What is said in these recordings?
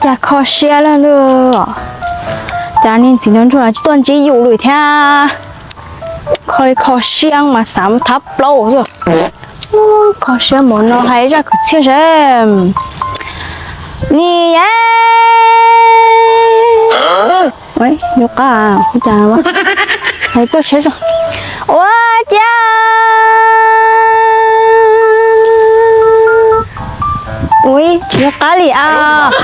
Cas kho siab lawm lauj. Cas niag txiv nraug ntsuag tsis tuaj ntsib yus li thiab. Kho li kho siab mas xav mus thab plaub xwb. Kho siab mus no hais zaj kwv txhiaj seb. Ni, yuav qab, hais txoj siab. Ua cas, ua, tsis yuav qab li as.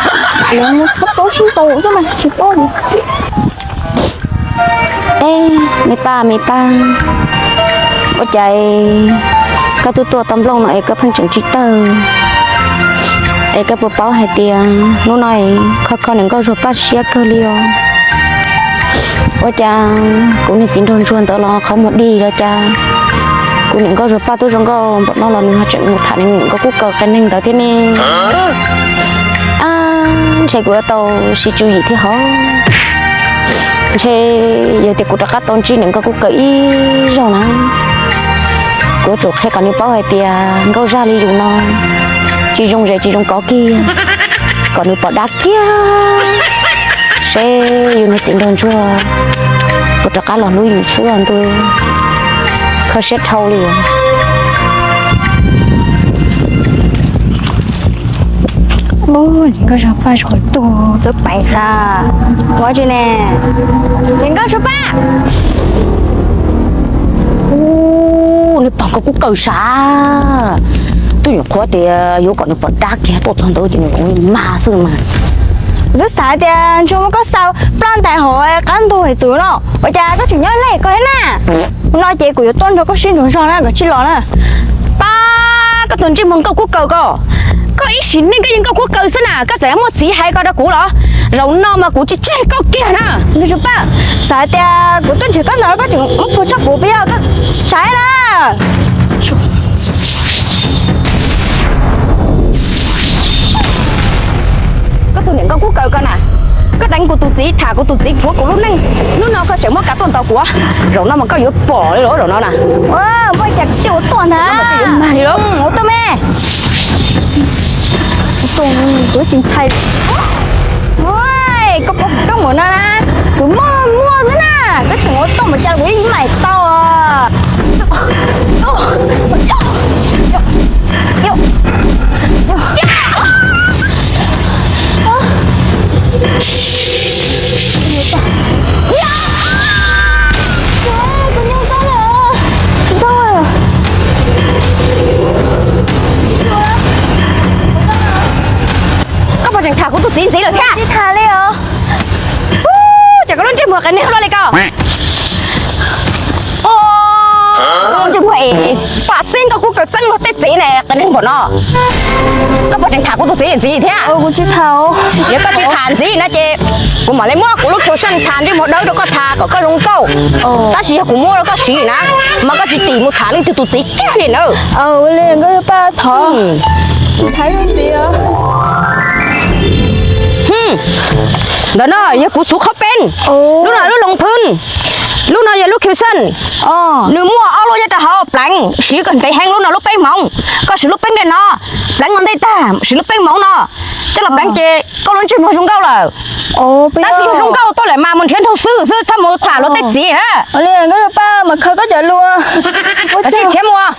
Lawv mus thab plaub sib ntaus xwb mas tsis paub li. Ej, me paj me paj, ua cas koj twb tuaj tau nplooj no es koj pheej tseem tsis tawg? Es koj puas paub hais tias hnub no kho kho niam nkauj Zuag Paj siab kawg li os. Ua cas kuv niag txiv nraug ntsuag ntawd los qhov muag dig los cas kuv niam nkauj Zuag Paj twb zoo nkauj npaum no los nws ho tseem mus tham niam nkauj Kub Kaws qias neeg ntawd thiab ne? Ntshe kuv yuav tau sib tswv yim thiab hov. Ntshe yog tias kuv rov qab tau ntsib niam nkauj Kub Kaws ib zaug na, kuv yuav tsum qhia kom nws paub hais tias nkauj zaj li yus no tsis zoo zes tsis zoo kov kiag, kom nws pom dab kiag. Seb yus niag txiv nraug ntsuag puas rov qab los hlub yus xwb ntuj. Kho siab dhau li. Niam nkauj Zuag Paj txawb peev hab. Ua tsi ne? Niam nkauj Zuag Paj. Nws pom nkauj Kub Kaws sav. Twb nyuam qhuav tias yuav kom nws pom dab kiag tuaj txog ntawd ces nws ua li mas xwb mas. Kuv twb xav tias ntshe muab koj xa ploj ntais hauv qab ntug hais txwv no, ua cas koj tseem nyob lej ko thiab na? No ces kuv yuav tuaj nrog koj sib nrug zog na, koj tsis los na. Pab, koj tus ntsej muag nkauj Kub Kaws ko, koj ib sim neej koj yog nkauj Kub Kaws xwb na, koj tseem muaj txiv hais ko rau kuv los? Zaum no mas kuv tsis tseg koj kiag na. Pab, xav tias kuv tuaj nrhiav koj ntawd koj tseem muab plhuav tshaj kuv puas yog? Koj saib na. Koj tus niam nkauj Kub Kaws ko na, koj deev kuv tus txiv, tham kuv tus txiv, plhuav kuv lub neej, hnub no koj tseem muab kav tuaj ntaus kuv, zaum no mas koj yuav pom li los zaum no na. Ua, muaj cas koj ua tuaj ntag. Ua tuaj me. Kuv tsis ntshai. Koj pom kuv roob npaum no na, kuv muaj muaj xwb na, koj tseem ua tuaj mus cas kuv yeej maim tau. Koj puas tseem tham kuv tus txiv ntxiv lawm thiab? Tsis tham li os. Ub, cas koj lub ntsej muag qias neeg luaj li ko? Koj lub ntsej muag es pam xib nkauj Kub Kaws txeeb luag tej txiv ne, qias neeg npaum no. Koj puas tseem tham kuv tus txiv ntxiv thiab? Yog koj tsis tham ntxiv no ces kuv mam li muab kuv lub cub saj tham ntsej muag dawb rau koj tham kom koj zoo nkauj. Tab sis yog kuv muab rau koj siv na, mas koj tsis tim mus tham leej twg tus txiv kiag li na. Ua li nkauj Paj thov. Ntawm no yog kuv xuv qhov peeb, lub no lub loos phwb, lub no yog lub cub saj. Nws muaj ob lub nyob rau hauv pleev, siv kom ntev heev lub no lub peeb hmoov. Koj siv lub peeb dej no, pleev ua ntej tag siv lub peeb hmoov no coj los pleev ces koj lub ntsej muag zoo nkauj lawm. Tab sis yog zoo nkauj tuaj lawm mas mus nrhiav nraug xwb xwb, txhob mus tham luag tej txiv na. Ua li nkauj Paj mas khaws koj cov lus. Ua tsis khiav mus.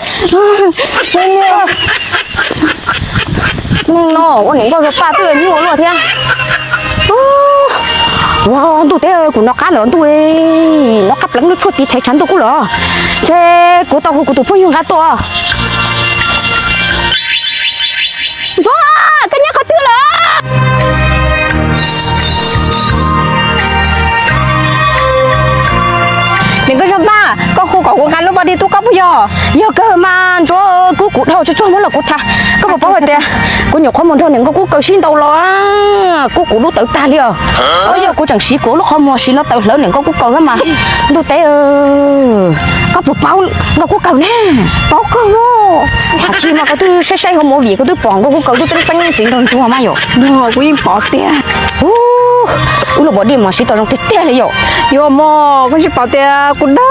Neeg no ua niam nkauj Zuag Paj twb nyuaj luaj thiab. Ua ntuj teb, kuv nov qab lawm ntuj, nov qab pleev lub tshuaj tiv thaiv tshav ntuj kub los. Ntshe kuv tau hu kuv tus phooj ywg nqa tuaj. Ntxuag, koj nyob qhov twg lawm? Niam nkauj Zuag Paj, koj hu kom kuv nqa lub npau dij tuaj koj puas yog? Yog kawg mas Ntsuag, kub kuv dhau tsuag tsuag muab los kuv tham. Koj puas paub hais tias kuv nyuam qhuav mus nrog niam nkauj Kub Kaws sib ntaus los kub kuv dub tawv tag li os. Yog kuv tseem siv kuv lub qhov muag siv los tawm hlawv niam nkauj Kub Kaws thiab mas. Ntuj teb, koj puas paub nkauj Kub Kaws ne? Paub kawg. Tsis mas koj twb saib saib hauv movie koj twb pom nkauj Kub Kaws twb txeeb txeeb txiv nraug ntsuag mas yom. Kuv yeej pom tiag. Wb lub npau dij mas siv tau zoo tiag tiag li yom. Yuav mog, koj tsis pom tias kuv dawb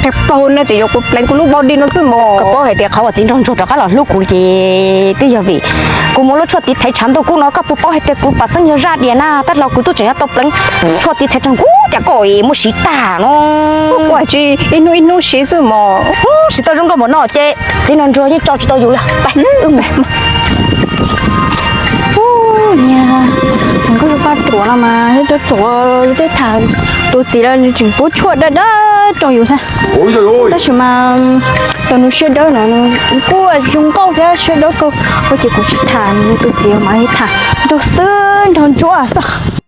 qhia paug ne, tseem yuav kuv pleev kuv lub npau dij no xwb mog. Koj paub hais tias qhov uas txiv nraug ntsuag rov qab los hlub kuv ces twb yog vim Kuv muab lub tshuaj tiv thaiv tshav ntuj kub no, koj puas paub hais tias kuv pam xeeb yog zaj dias na, tab los kuv twb tseem yuav tau pleev tshuaj tiv thaiv tshav kub cas koj muab siv tag no. Ua tsis ib hnub ib hnub siv xwb mog. Siv tau zoo nkauj npaum no ces txiv nraug ntsuag yeej tso tsis tau yus li. Pais wb mus. Ub, niag hluas nkauj poj ruam no mas yog cov ruam, yus twb tham tus txiv los nws tseem pub tshuaj dawb dawb rau yus thiab. Tab sis mas tus nws siab dawb no nws kuj zoo nkauj thiab siab dawb kawg, ua ces kuv tsis tham nws tus txiv mas tham nraug xwb nraug ntsuab xwb.